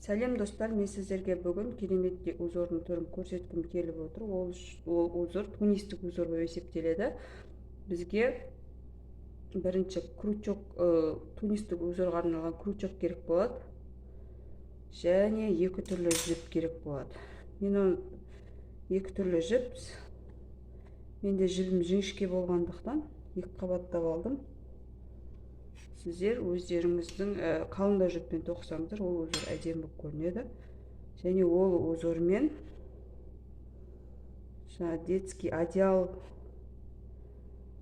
Сәлем достар, мен сіздерге бүгін кереметтей узордың түрін көрсеткім келіп отыр. Ол узор тунистік узор болып есептеледі. Бізге бірінші крючок, тунистік узорға арналған крючок керек болады. Және екі түрлі жіп керек болады. Мен оны екі түрлі жіп, менде жібім жіңішке болғандықтан екі қабаттап алдым. Сіздер өздеріңіздің қалыңдау жіппен тоқысаңыздар, ол узор әдемі болып көрінеді. Және ол узормен жаңа детский одеял,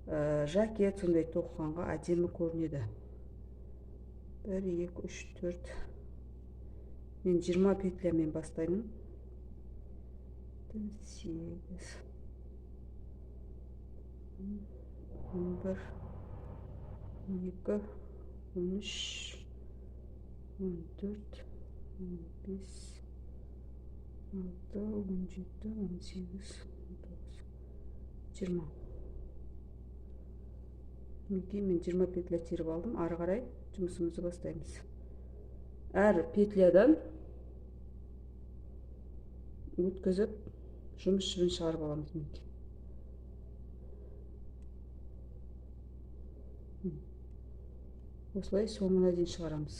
жакет сондай тоқығанға әдемі көрінеді. 1, 2, 3, 4. Мен 20 петлямен бастаймын. 8, 11, 12, 13, 14, 15, 16, 17, 18, 19, 20. Мінекей, мен 20 петля теріп алдым. Ары қарай жұмысымызды бастаймыз. Әр петлядан өткізіп жұмыс жібін шығарып аламыз. Мінекей. Осылай соңына дейін шығарамыз.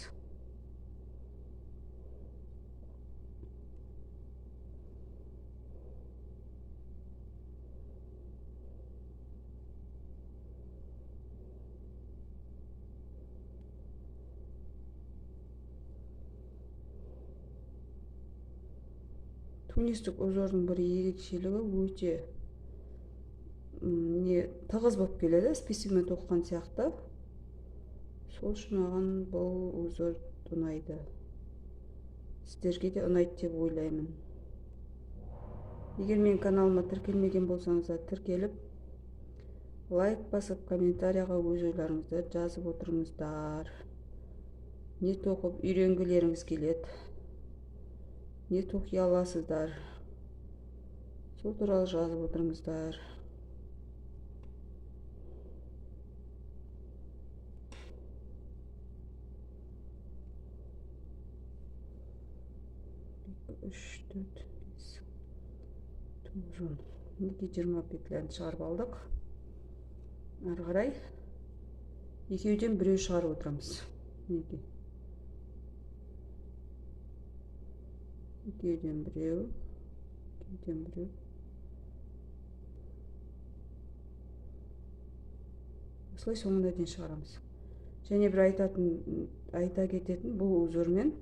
Тунистік узордың бір ерекшелігі өте тығыз болып келеді, спицамен тоқыған сияқты. Сол үшін маған бұл узор ұнайды. Сіздерге де ұнайды деп ойлаймын. Егер менің каналыма тіркелмеген болсаңыздар, тіркеліп, лайк басып, комментарияға өз ойларыңызды жазып отырыңыздар. Не тоқып үйренгілеріңіз келеді, не тоқи аласыздар, сол туралы жазып отырыңыздар. 3, 4, 5, 9, 10. Мінекей 20 петляны шығарып алдық. Ары қарай екеуден біреу шығарып отырамыз. Мінекей. Екеуден біреу, екеуден біреу. Осылай соңына дейін шығарамыз. Және бір айта кететін, бұл узормен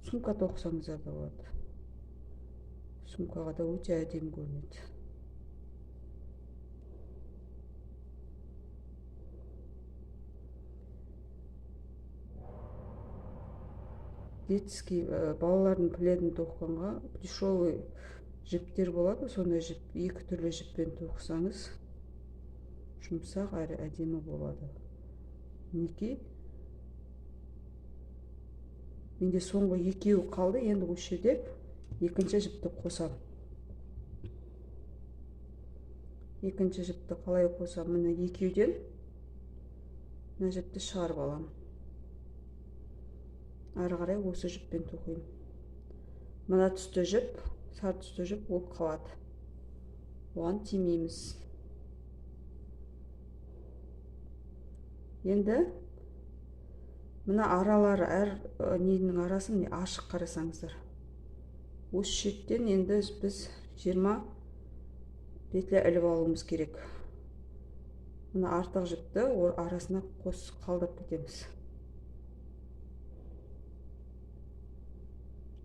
сумка тоқысаңыздар да болады. Сумкаға да өте әдемі көрінеді. Детский, балалардың пледін тоқығанға плюшевый жіптер болады. Сондай жіп, екі түрлі жіппен тоқысаңыз жұмсақ әрі әдемі болады. Мінекей. Менде соңғы екеуі қалды. Енді осы жерде екінші жіпті қосамын. Екінші жіпті қалай қосамын? Міне екеуден мына жіпті шығарып аламын. Ары қарай осы жіппен тоқимын. Мына түсті жіп, сары түсті жіп ол қалады. Оған тимейміз. Енді мына аралары, әр ненің арасын міне ашық қарасаңыздар. Осы шеттен енді біз 20 петля іліп алуымыз керек. Мына артық жіпті арасына қалдырып кетеміз.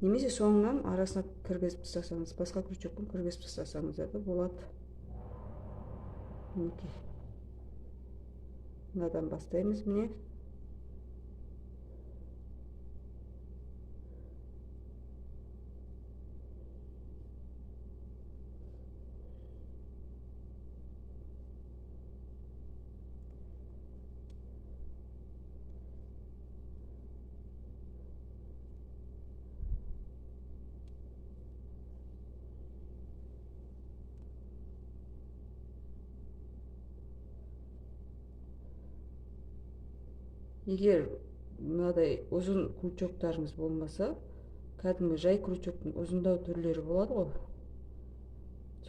Немесе соңынан арасына кіргізіп тастасаңыз, басқа крючокпен кіргізіп тастасаңыздар да болады. Мінекей. Мынадан бастаймыз міне. Егер Мынадай ұзын крючоктарыңыз болмаса, кәдімгі жай крючоктың ұзындау түрлері болады ғой.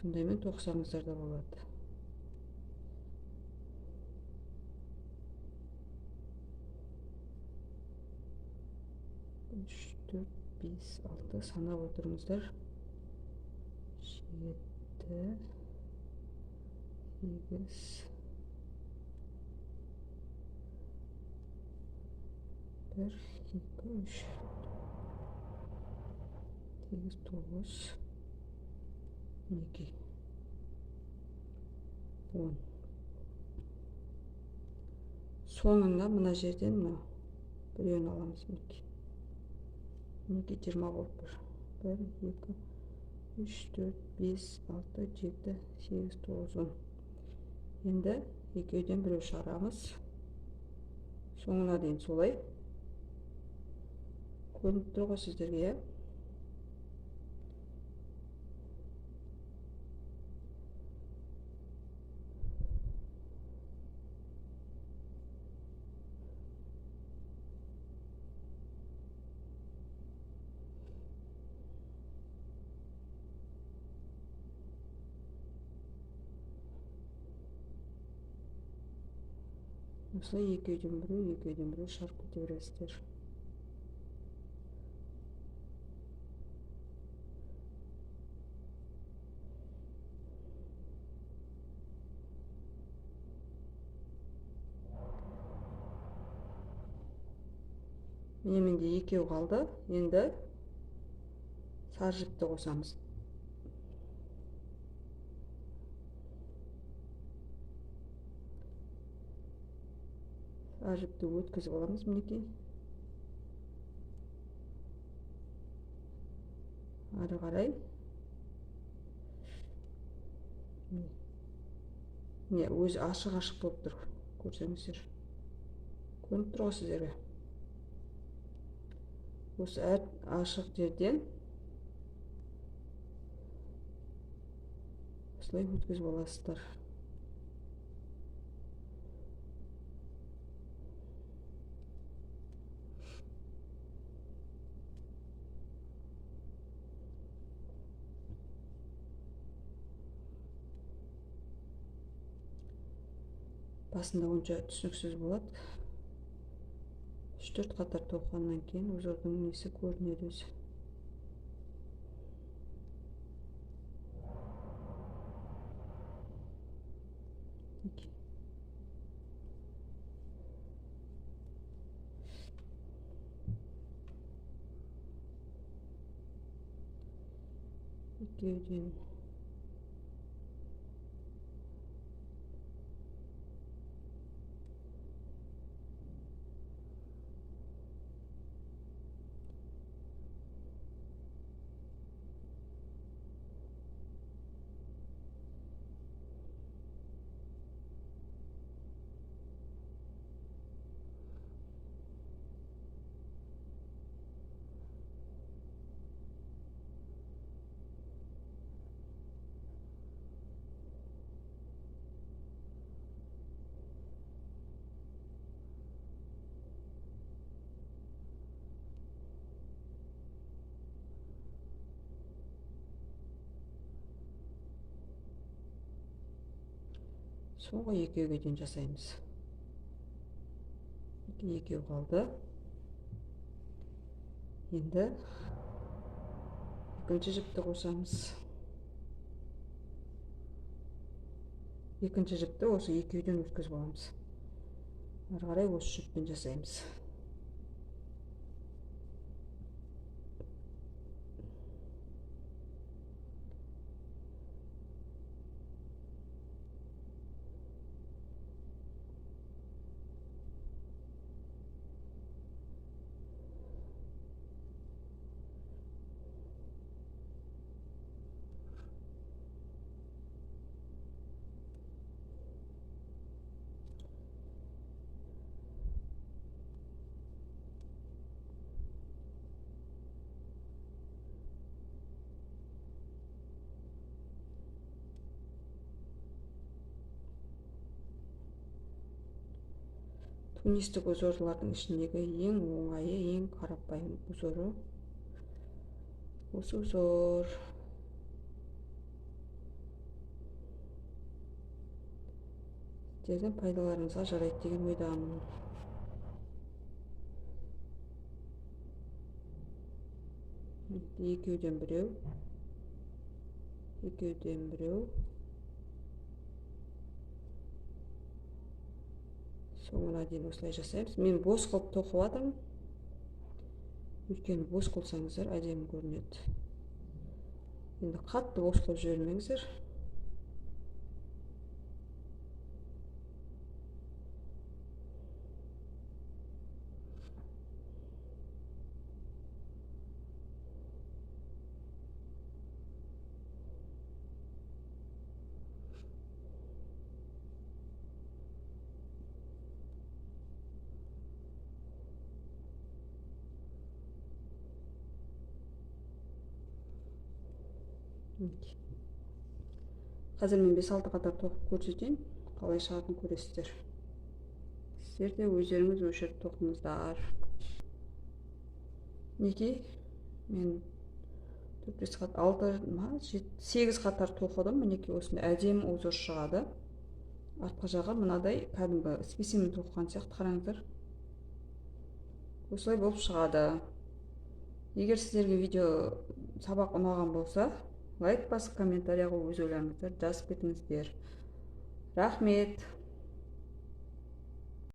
Сондаймен тоқсаңыздар да болады. 3, 4, 5, 6 санап отырыңыздар. 7, 8, 1, 2, 3, 8, 9, мінекей 10. Соңында мына жерден мына біреуін аламыз, мінекей. Мінекей 20 болып тұр. 1, 2, 3, 4, 5, 6, 7, 8, 9, 10. Енді екеуден біреу шығарамыз. Соңына дейін солай. Көрініп тұр ғой сіздерге, иә? Осылай екеуден біреу, екеуден біреу шығарып кете бересіздер. Міне менде екеу қалды. Енді сары жіпті қосамыз. Сары жіпті өткізіп аламыз мінекей. Ары қарай. Міне, өзі ашық-ашық болып тұр, көрсеңіздер. Көрініп тұр ғой сіздерге. Осы әр ашық жерден осылай өткізіп аласыздар. Басында онша түсініксіз болады. 3-4 қатар тоқығаннан кейін узордың несі көрінеді өзі. Екеуден соңғы екеуге дейін жасаймыз. Екеу қалды. Енді екінші жіпті қосамыз. Екінші жіпті осы екеуден өткізіп аламыз. Ары қарай осы жіппен жасаймыз. Тунистік узорлардың ішіндегі ең оңайы, ең қарапайым узоры осы узор. Сіздердің пайдаларыңызға жарайды деген ойдамын. Екеуден біреу, екеуден біреу. Соңына дейін осылай жасаймыз. Мен бос қылып тоқып жатырмын. Өйткені бос қылсаңыздар әдемі көрінеді. Енді қатты бос қылып жібермеңіздер. Қазір мен 5-6 қатар тоқып көрсетейін, қалай шығатынын көресіздер. Сіздер де өздеріңіз өшіріп тоқыңыздар. Мінекей, мен 4-5 қат, 6 ма, 8 қатар тоқыдым. Мінекей осындай әдемі узор шығады. Артқы жағы мынадай кәдімгі спицамен тоқыған сияқты, қараңыздар. Осылай болып шығады. Егер сіздерге видео сабақ ұнаған болса, лайк басып, комментарияға өз ойларыңызды жазып кетіңіздер. Рахмет.